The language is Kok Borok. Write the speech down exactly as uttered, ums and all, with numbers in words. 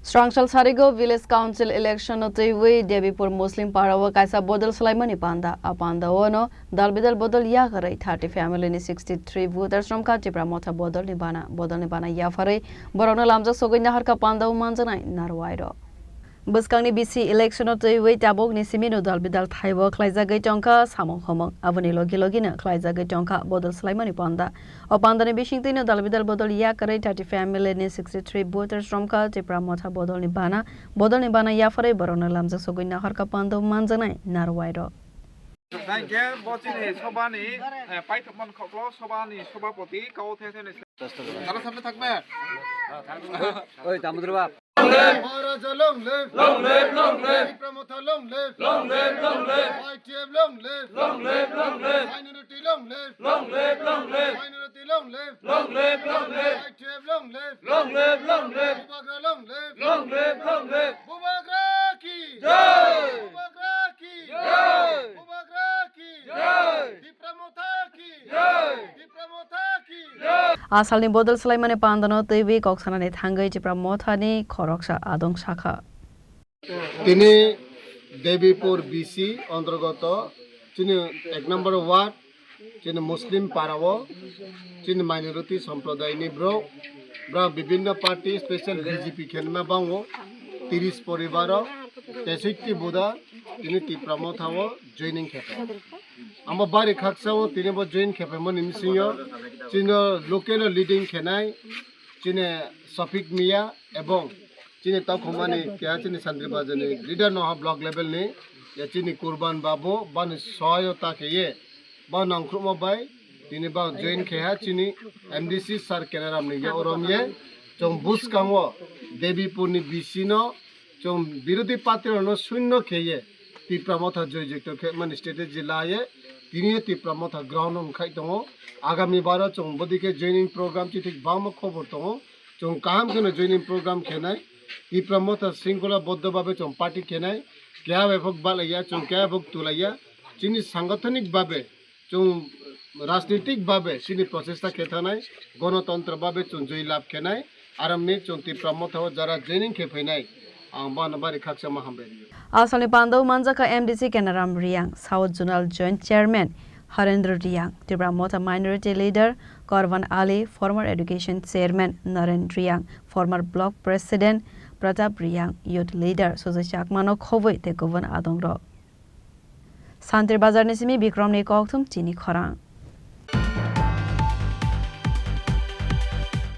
Srangsal sarigo village council election no twiwi Debipur Muslim para o kaisa bodol swlaimani panda. A panda o no dal bidal bodol yakarwi thirty family ni sixty three voters romkha Tipra Motha bodol ni bana. Bodol ni bana yapharwi borokno lamjak sogwi naharkha panda o manjaknai narwai rok. Bwskangni B C election o twiwi tabukni simi no dal bidal thaibo khlaijagwi tongkha samung homung. Aboni logi logi no khlaijagwi tongkha bodol swlaimani panda. O pandani bisingtwi no dal bidal bodol yakarwi thirty family ni sixty three voters romkha Tipra Motha bodol ni bana. Bodol ni bana yapharwi borokno lamjak sogwi naharkha panda o manjaknai narwai rok. Naikhe bo chini sobani, eh, paithakmani khoklo sobani sobapoti kao the the ni. Tara samne thakbe. Oi, Damodar bab. Maharaja long live. Long live, long live. Tipra Motha long live. Long live, long live. Y T F long live. Long live, long live. Minority long live. Long live, long live. Minority long live. Long live, long live. Y T F long live. Long live, long live. Bubagra long live. Long live, long live. Bubagra ki. Jai. Bubagra ki. Jai. Bubagra ki. Jai. Tipra Motha ki. Jai. Tipra Motha ki. Jai. A salni bodol swlaimani pandano twiwi kok sanani thangwi Tipra Mothani khoroksa adong sakha. Tini Debipur B C ontrogoto chini ek number ward, chini Muslim parao, chini minority sampradayni borok, borok bibinno party, special B J P khenma bango, tiris poribaro, tesoitti buda, tini Tipra Mothao joining khepe. Amo bari khaksao tini bo join khepaimani bisingo, chini local leading khenai, chini Safik Miya, ebong chini tokhomani keha chini Santri Bazar ni leader no ha block level ni, ya chini Kurban Babu, bani soyo ta kheye, ba nangkhrumo bai, tini ba join kheha chini M D C sir Kenaram ni ya orom ye, chong bwskango Debipur ni B C no, chong birodhi party rok no sunno kheye, Tipra Motha joy joyto khe mani strategy laye, tini Tipra Motha ground on khai tongo, agami baro chong bodike joining program chithik bangma khobor tongo, Chwng kaham kheno joining program khenai, Tipra Motha sringkhola boddo babe chwng party khenai, keha bai phok balaiya, chwng keha bai phok tulaiya, chini sangathanik babe, chwng rajnitik babe chini prochesta khethanai, gonotontro babe chwng joi lab khenai, aramni chwng Tipra Motha o jara joining khe phainai, ang bono bari khakchangma hambai rio. Asalni pandao manjakha M D C Kenaram Riyang, South Zonal Joint Chairman Harendra Riyang, Tipra Motha Minority Leader Korban Ali, former Education Chairman Naren Riyang, former Block President Pratap Riyang, Youth Leader Sujay Chakmano khobwi tei kubun adongrok. Santri Bazarni simi Bikromni kokthum chini khorang.